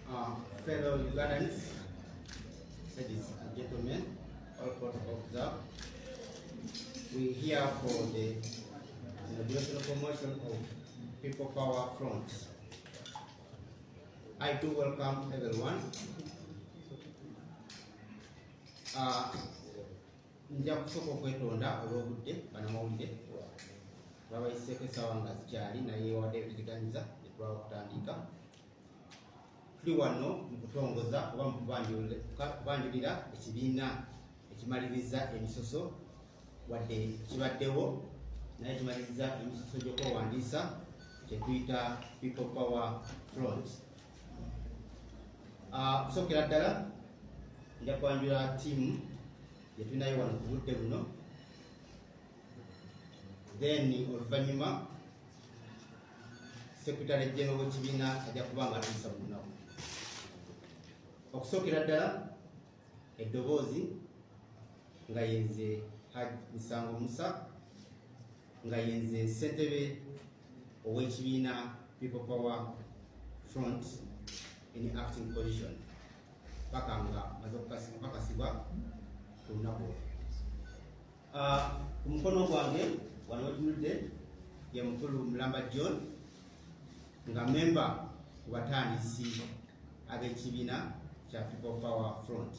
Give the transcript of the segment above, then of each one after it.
Fellow Ugandans, ladies and gentlemen, all protocol observed. We here for the inauguration promotion of People Power Front. I do welcome everyone. Nja kusooka okwetonda olw'obudde. Banamawulire babayiseeko essaawa nga zikyali, naye wadde ebiziganyiza netulaba okutandika. Tuli wano mu kutongoza oba mu kubanjulira ekibiina ekimaliriza emisoso, wadde kibaddewo naye kimaliriza emisoso gy'okwewandiisa, kyetuyita People Power Front. Kusookera ddala nja kwanjula ttiimu gyetulinayo wano ku budde buno, then oluvannyuma Secretary General w'ekibiina ajja kuba nga atuyisa mu lunaku. Okusookera ddala eddoboozi nga yenze Haj Misango Musa, nga yenze ssentebe ow'ekibiina People Power Front in acting position paka nga maze okukakasibwa ku lunaku olwo. Ku mukono gwange wano wetunudde ye mukulu Mulamba John, nga memba ku batandisi ab'ekibiina kya People Power Front.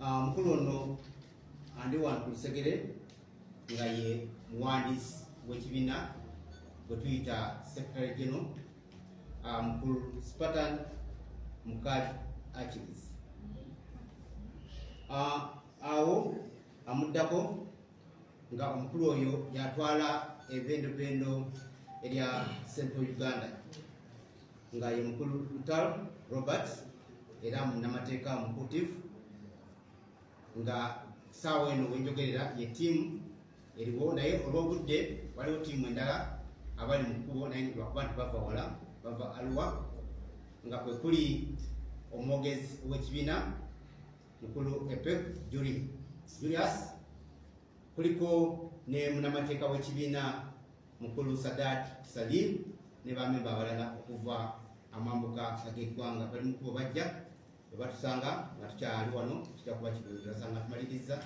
Mukulu ono andi wano ku lusegere nga ye muwandiisi w'ekibiina gwe tuyita Secretary General, mukulu Spartan Mukad Achilles. Awo amuddako nga omukulu oyo yatwala ebendobendo erya Central Uganda, nga ye mukulu Lutal Robert, era munnamateeka omukutivu, nga saawa eno wenjogerera ye ttiimu eriwo. Naye olw'obudde waliwo ttiimu endala abali mu kkubo, naye lwakuba nti bava wala, bava Aluwa, nga kwe kuli omwogezi w'ekibiina mukulu Epek Julius, kuliko ne munamateeka w'ekibiina mukulu Sadat Salim ne bamemba abalala okuva amambuka ag'eggwanga. Bali mukubo bajja, bwe batusanga nga tukyali wano kijja kuba kirungi, basanga tumaliriza.